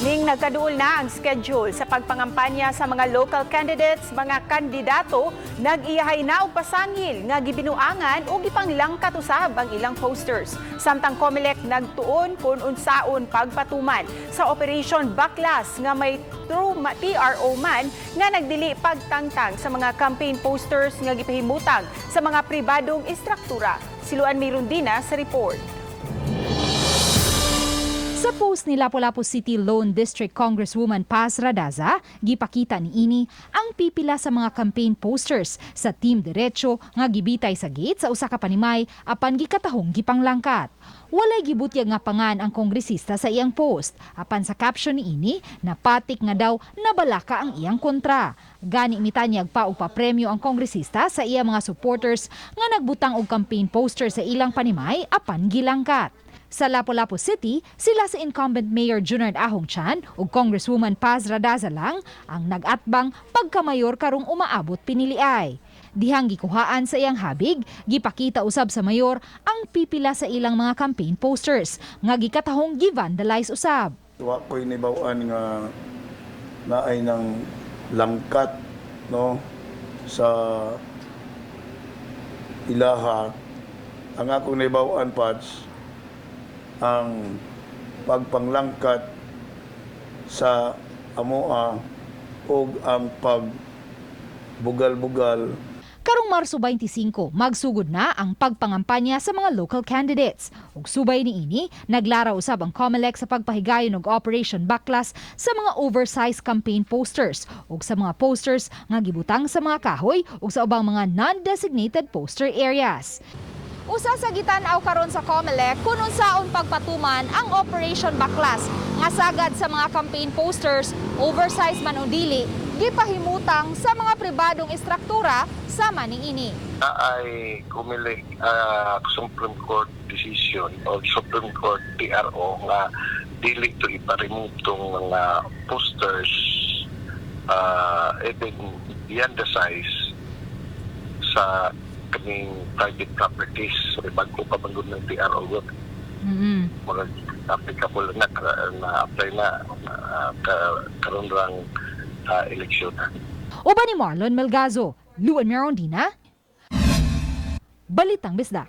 Ning nagkaduol na ang schedule sa pagpangampanya sa mga local candidates, mga kandidato nag-iyahay na og pasangil nga gibinuangan o gipanglangkat usab ang ilang posters. Samtang COMELEC nagtuon kung unsaon pagpatuman sa Operation Baklas nga may true TRO man nga nagdili pagtangtang sa mga campaign posters nga gipahimutang sa mga pribadong istruktura. Si Luan Mirundina sa report. Sa post ni Lapu-Lapu City Lone District Congresswoman Paz Radaza, gipakita niini ang pipila sa mga campaign posters sa Team Derecho nga gibitay sa gate sa usa ka panimay apan gikatahong gipanglangkat. Walay gibutyag nga pangan ang kongresista sa iyang post, apan sa caption niini napatik nga daw nabalaka ang iyang kontra. Gani mitanyag pa og papremyo ang kongresista sa iya mga supporters nga nagbutang og campaign poster sa ilang panimay apan gilangkat. Sa Lapu-Lapu City, sila si incumbent Mayor Junard Ahong Chan ug Congresswoman Paz Radaza lang ang nag-atbang pagkamayor karong umaabot piniliay. Dihang gikuhaan sa iyang habig, gipakita usab sa mayor ang pipila sa ilang mga campaign posters nga gikatahong givandalize usab. Wa ko'y nibaw-an nga naay nang langkat, no, sa ilaha. Ang akong nibaw-an, Pads, ang pagpanglangkat sa amoa ug ang pagbugal-bugal. Karong Marso 25, magsugod na ang pagpangampanya sa mga local candidates. Ug subay niini, naglara usab ang COMELEC sa pagpahigayon og Operation Baklas sa mga oversized campaign posters ug sa mga posters nga gibutang sa mga kahoy ug sa ubang mga non-designated poster areas. Usa sa gitan-aw karon sa COMELEC kung unsaon pagpatuman ang Operation Baklas nga sagad sa mga campaign posters, oversized man o dili, gipahimutang sa mga pribadong istruktura sama niini. Ay COMELEC Supreme Court decision o Supreme Court TRO nga dili to ipa-remove tong mga posters even beyond the size sa kaming private properties. So, bago pa man gud ng TRO gud. Murag applicable na na apply na karon rang eleksyon. Uban ni Marlon Melgazo, Luan Merondina, Balitang Bisdak.